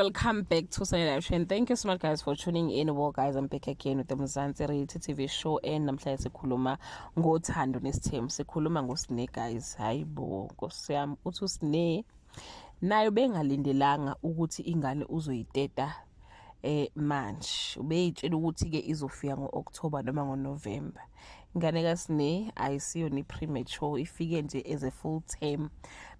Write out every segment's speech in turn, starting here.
Welcome back to Sunny Live Show and thank you so much guys for tuning in. Well guys, I'm back again with the Mzansi Reality TV show and namhlanje sikhuluma ngothando nesithembu, sikhuluma ngoSne guys. Hayibo Nkosi yami, uthi uSne nayo bengalindelanga ukuthi ingane uzoyiteta manje ubeyitshela ukuthi ke izofika ngo-October noma ngo-November. Ingane kaSne ayisiyo ni premature, ifike nje as a full term.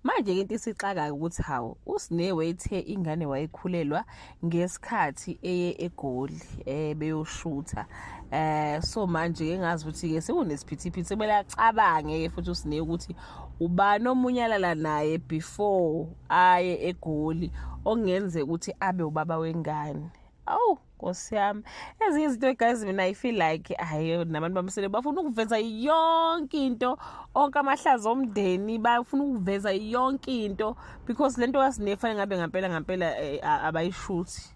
Manje ke into isixaka ukuthi hawo uSne wayethe ingane wayekhulelwa ngesikhathi eye eGoli beyoshutha. So manje ke ngazi ukuthi ke sekunesiphithiphithi, kumele acabange ke futhi uSne ukuthi ubani omunye alala naye before aye eGoli okungenzeka ukuthi abe ubaba wengane. Awu Nkosi yami, ezinye izinto guys, mina I feel like hayi, nabantu bamsele bafuna ukuveza yonke into, onke amahlazo omndeni, bafuna ukuveza yonke into because lento kaSne fanele ngabe ngampela ngampela abayishuthi,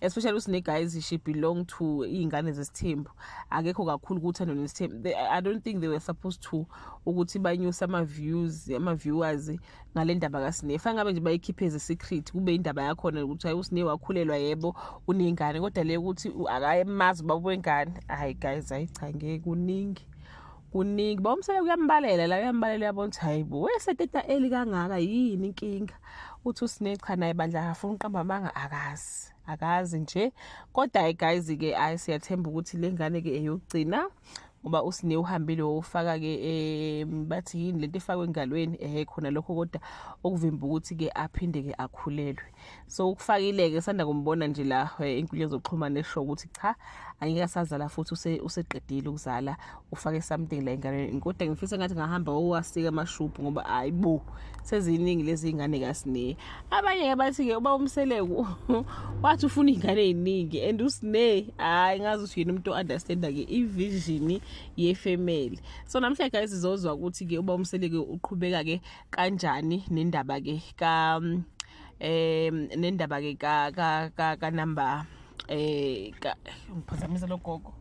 especially uSne guys, she belong to iy'ngane zesithembu, akekho kakhulu kuthando nesithembu. I don't think they were supposed to ukuthi banyuse ama-views, ama-viewers ngale ndaba kaSne. Fanele ngabe nje bayikhiphe as a secret, kube indaba yakhona ukuthi hayi, uSne wakhulelwa, yebo, unengane, kodwa le ukuthi akayemazi ubaba wengane, hayi guys, hayi cha, ngeke, kuningi kuningi. Bawumsele kuyambalela la, uyambalela, uyabona ukuthi hayi bo, weseteta eli kangaka, yini inkinga? Uthi uSne cha, naye bandla afuna uqamba amanga, akazi, akazi nje. Kodwa hayi guys ke, hayi, siyathemba ukuthi le ngane ke eyokugcina ngoba uSne uhambile wofaka ke bathi yini lento efakwe engalweni khona lokho, kodwa okuvimba ukuthi ke aphinde ke akhulelwe. So ukufakile ke, sanda kumbona nje la inkundla zokuxhumana esho ukuthi cha, angeke asazala futhi, useqedile ukuzala, ufake something la engalweni. Kodwa ngifisa ngathi ngahamba owasika amashubhu ngoba hayibo, seziningi lezi ingane kaSne. Abanye ke bathi ke uba uMseleku wathi ufuna ingane eziningi and uSne hayi, ngazi ukuthi yena umuntu understand ke ivision yefamily. So namhlanje guys, sizozwa ukuthi ke uba uMseleku uqhubeka ke kanjani nendaba ke ka nendaba ke ka ka ka, ka number ka ngiphazamisa lo gogo.